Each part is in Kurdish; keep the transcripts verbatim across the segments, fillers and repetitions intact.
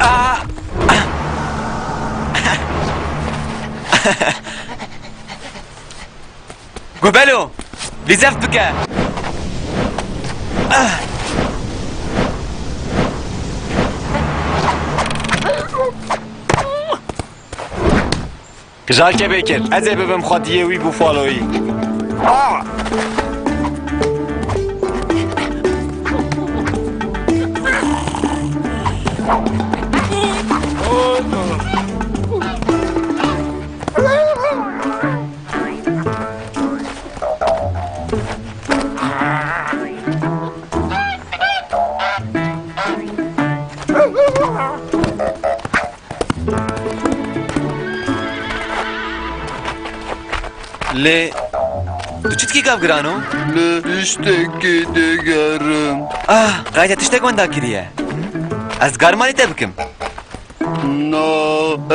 Ah! Gobelo! Lîzeft bike! Ah! Jalke bêkir, ez ê bibim xwediyê wî bûfaloyî. Ah! Lê tu çi dikî, gavgirano? Li tiştekî digerim. Ah, qayît e, tiştek wenda kiriye. Ez dikarim alî te bikim. Na,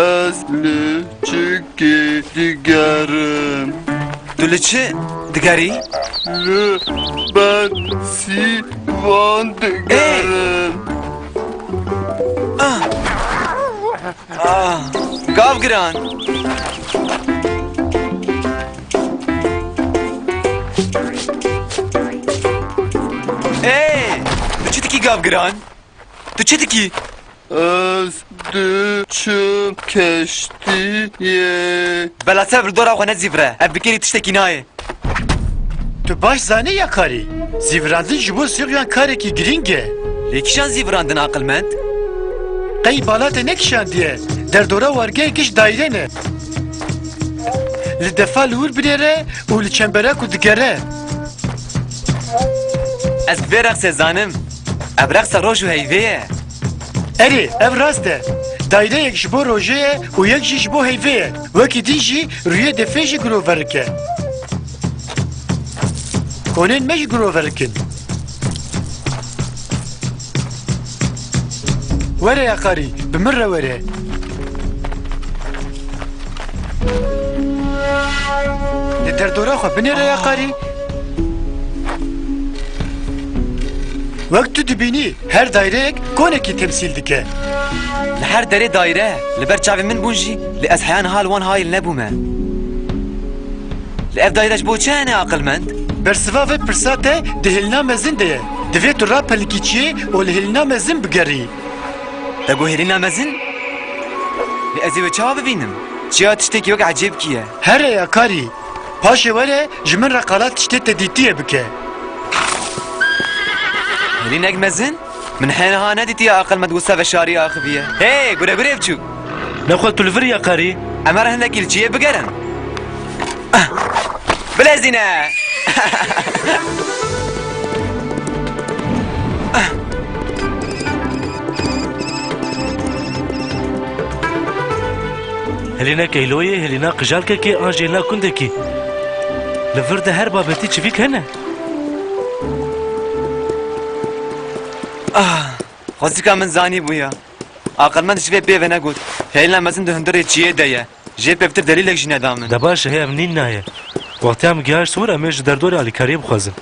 ez li çikî digerim. Tu li çi digerî? Li ber sîvan digerim. Ah! Ah! Gavgiran! Ê! Tu çi dikî, gavgiran? Tu çi dikî? Ez diçim keştiyê. Bela, sev li dora xwe nezîvire. Ev bi kêrî tiştekî nayê. Tu baş zanî ya karî. Zîvirandin ji bo Siryan karekî girîng e. Lê kîjan zîvirandin, aqilmend? Qey bala te nekişandiye. Derdora wargehê giş daîre ne. Li defa li wir binêre û li çembera ku digere. Ez bi vê reqsê zanim. Ev reqsa roj û heyvê ye. Erê, ev rast e. Daîreyek ji bo rojê ye û yek jî ji bo heyvê ye. Wekî din jî rûyê defê jî giroverik e. Konên me jî giroverik in. Were ya qarî, bi min re were. Li derdora xwe binêre ya qarî. Wek tu dibînî, her daîreyek konekî temsîl dike. Li her derê daîre, li ber çavên min bûn jî, lê ez heya niha li wan hayîl nebûme. Lê ev daîre ji bo çi hene, aqilmend? Bersiva vê pirsa te di hêlîna mezin de ye. Divê tu rape li kîçiyê û li hêlîna mezin bigerî. Te got hêlîna mezin? Lê ez ê wê çawa bibînim? Çiya tiştekî wek ecêbkî ye. Here ya karî. Paşê were ji min re qala tiştê te dîtiye bike. Hêlînek mezin? Min hêniha nedîtiye aqilmend wisa ve şarî axiviye. Hey, guregurê biçûk! Nexwe tu li vir ya karî? Em here hindekî li çiyê bigerin. Ah! Bilezîne! Hêlînek Eyloyê, hêlîna qijalkekê an jî hêlîna gundekî. Li vir de her babetî çivîk hene. Ah, xwezika min zanî bûya. Aqilmend ji vê pê ve negot. Hêlîna mezin di hundirê çiyê de ye. Jê pêvtir delîlek jî neda min. De baş e, hê ev nîn naye. Wextiya min gihaşt wir, em ê ji derdorê alîkariyê bixwazin.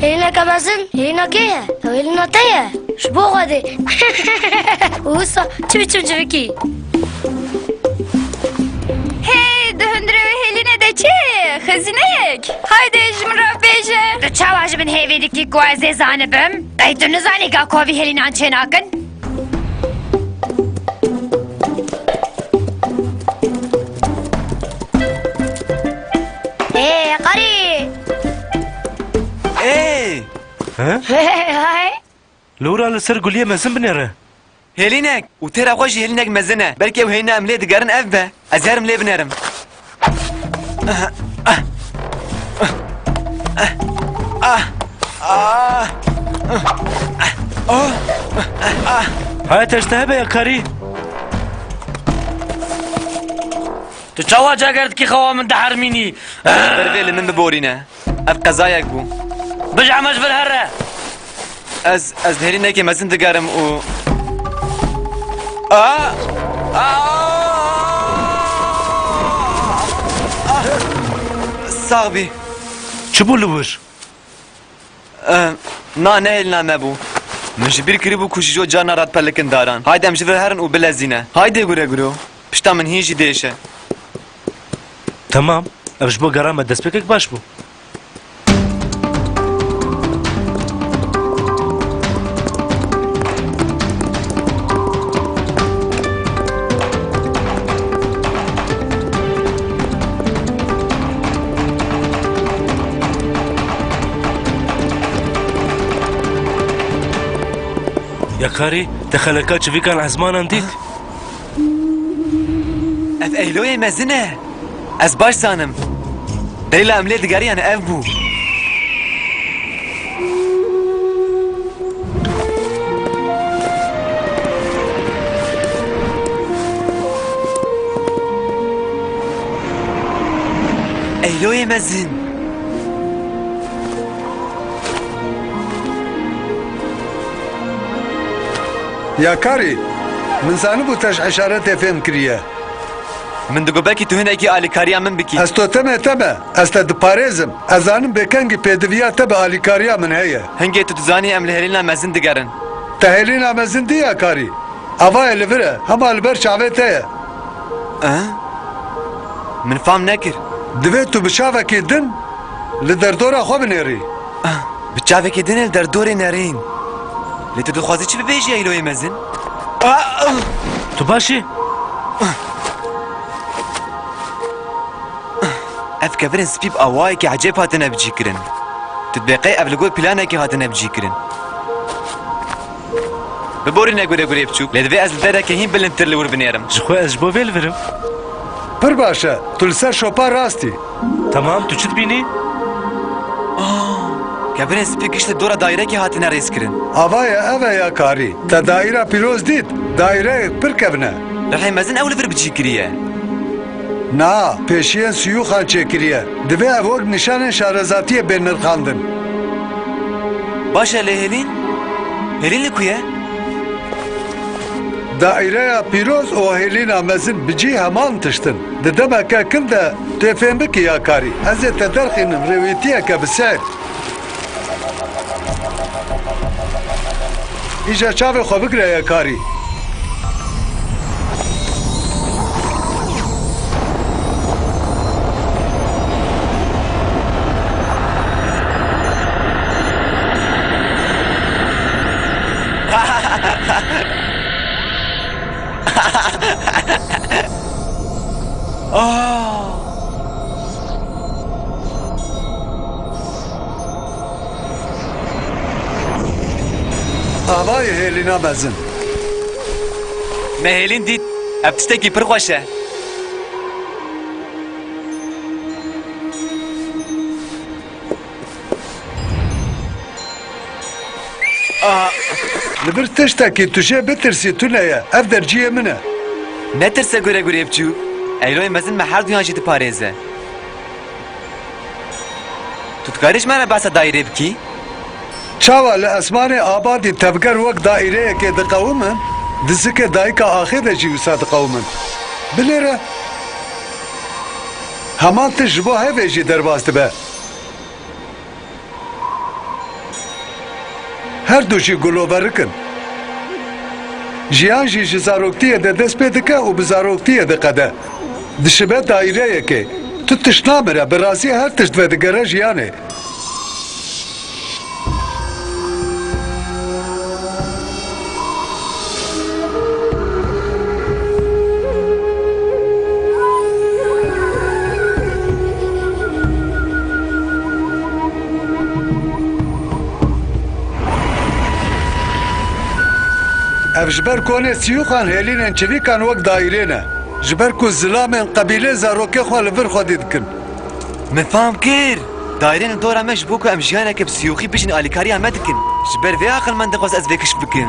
Hêlîneke mezin, hêlîna kê ye? Ew hêlîna te ye. Ji bo Xwedê. Û wisa çi biçim çivikî? Hey, di hundirê wê hêlînê de çi ye? Xezîneyek. Hayde, ji min re bêje. Tu çawa ji min hêvî dikî ku ez ê zanibim? Ey, tu nizanî ga kovî hêlînan çênakin? Ê, qarî! Ê! He? Hey! Li wir re li ser guliyê mezin binêre. Hêlînek! Û têra xwe jî hêlînek mezin e. Belkî ew hêlîna em lê digerin ev be. Ez herim lê binêrim. Haya te ji te hebe ya karî. Tu çawa cager dikî xewa min dihermînî? Ber vê li min biborîne. Ev qezayek bû. Bijeme ji vir here. Ez, ez hêlînekê mezin digerim û... A! A! A! Sax bî. Çi bû li wir? E, na, ne hêlîna me bû. Min ji bîr kiribû ku ji jo carna re dipelikin daran. Haydi em ji vir herin û bilezîne. Haydi gure guro. Pişta min hîn jî dêşe. Temam. Ev ji bo gera me destpêkek baş bû. Yakarî, te xeleka çivîkan ezmanan dît? Ev Eyloyê mezin e. Ez baş zanim. Dêla em lê digeriyan ev bû. Eyloyê mezin. Yakarî, min zanibû te ji eşaretê fêm kiriye. Min digot belkî tu hinekî alîkariya min bikî. Ez to teme teme, ez te diparêzim. Ez zanim bêkengî pêdiviya te bi alîkariya min heye. Hingê tu dizanî em li Hêlîna mezin digerin. Te Hêlîna mezin dî Yakarî? Ava ye li vir e, hema li ber çavê te ye. Eh? Min fam nekir. Divê tu bi çavekî din li derdora xwe binêrî. Ah, bi çavekî din li derdorê nerîn. Lê tu dixwazî çi bibêjî Eyloyê mezin? Ah, ah. Tu baş î? Ev kevirên spî bi awayekî ecêb hatine bicîkirin. Tu dibê qey ev li gor planekê hatine bicîkirin? Biborîne gure gurê biçûk, lê divê ez li derekê hîn bilindtir li wir binêrim. Ji xwe ez ji bo vê li vir im. Pir baş e, tu li ser şopa rast î. Temam, tu çi dibînî? Ah, kevirên spî giş li dora dairekê hatine rêzkirin. Ava ye, ev e Yakarî. Te daîra pîroz dît? Daîreyek pir kevn e. Rihê mezin ew li vir bicî kiriye. Na, pêşiyên siyûxan çêkiriye. Divê ev wek nîşanên şarezatiyê bên nirxandin. Baş e lê Hêlîn? Hêlîn li ku ye? Daîreya pîroz û Hêlîna mezin bi cî heman tişt in. Di demeke kin de tê fêm bikî Yakarî. Ez ê te derxînim rêwîtiyeke bi sêr. Îja çavê xwe bigire Yakarî. Ah! Avayê Hêlîna mezin. Me Hêlîn dît. Ev tiştekî pir xweş e. Ah! Li vir tiştekî tu jê bitirsî tune ye. Ev der cihê min e. Netirse gure gurê biçûk. Eyloyê mezin me herduyan jî diparêze. Tu dikarî ji me re behsa daîrê bikî? Çawa li esmanê abadî tevger wek daîreyekê diqewimin, di zikê dayika axê de jî wisa diqewimin. Binêre. Heman tişt ji bo hevê jî derbas dibe. Her du jî guloverik in. Jiyan jî ji zaroktiyê de dest pê dike û bi zaroktiyê diqede. Dişibe daîreyekê. Tu tişt namire, bi rastî her tişt vedigere jiyanê. Ev ji ber konê siyûxan hêlînên çivîkan wek daîrê ne. Ji ber ku zilamên qebîlê zarokê xwe li vir xwedî dikin. Min fam kir. Daîrên li dora me ji bo ku em jiyaneke bi siyûxî bijîn alîkariya me dikin. Ji ber vê aqilmend dixwest ez vê kişf bikim.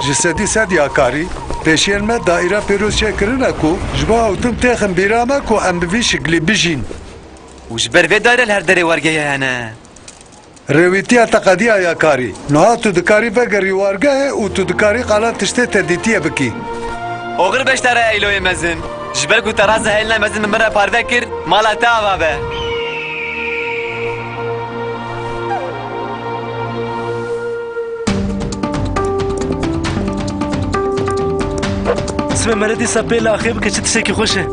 Ji sedî sed Yakarî, pêşiyên me daîra pîroz çêkirine ku ji bo ew tim têxin bîra me ku em bi vî şiklî bijîn. Û ji ber vê daîre li her derê wergehê hene. Rêwîtiya te qediya Yakarî. Niha tu dikarî vegerî wargehê û tu dikarî qala tiştê te dîtiye bikî. Oxir beşdare Eyloyê mezin. Ji ber ku te raza Hêlîna mezin bi min re parve kir, mala te ava be. Divê mere dîsa pê li axê bike, çi tiştekî xweş e.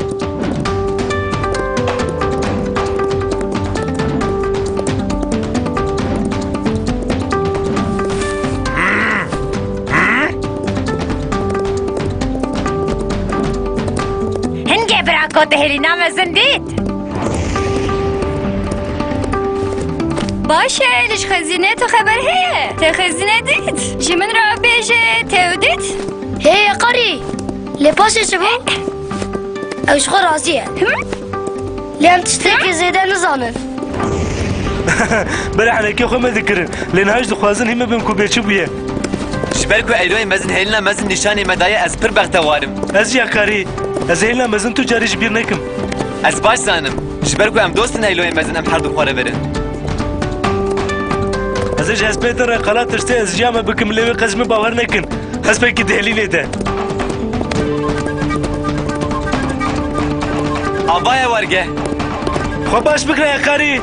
Hingê bira ku te hêlîna mezin dît. Baş e, li ji xezînê tu xeber heye? Te xezîne dît? Ji min re bêje, te ew dît? Hê, Yeqarî, lê paşê çi bû? Ew ji xwe razî ye. Lê em tiştekî zêde nizanin. Bere henekê xwe me dikirin. Lê niha jî dixwazin hî me bin ku bê çi bûye. Ji ber ku Eyloyê mezin hêlina mezin nîşanê me daye, ez pir bextewar im. Ez jî Yeqarî. Ez hêlina mezin tu carî ji bîr nekim. Ez baş zanim. Ji ber ku em dost in Eyloyê mezin, em her du xwe re verin. Ez ê ji hespê te re qala tiştê ez jiya me bikim, lê wê qet ji min bawer nekin. Hespekî dêlî lê de. Avaye werge. Xwe baş bigre, Yeqarî.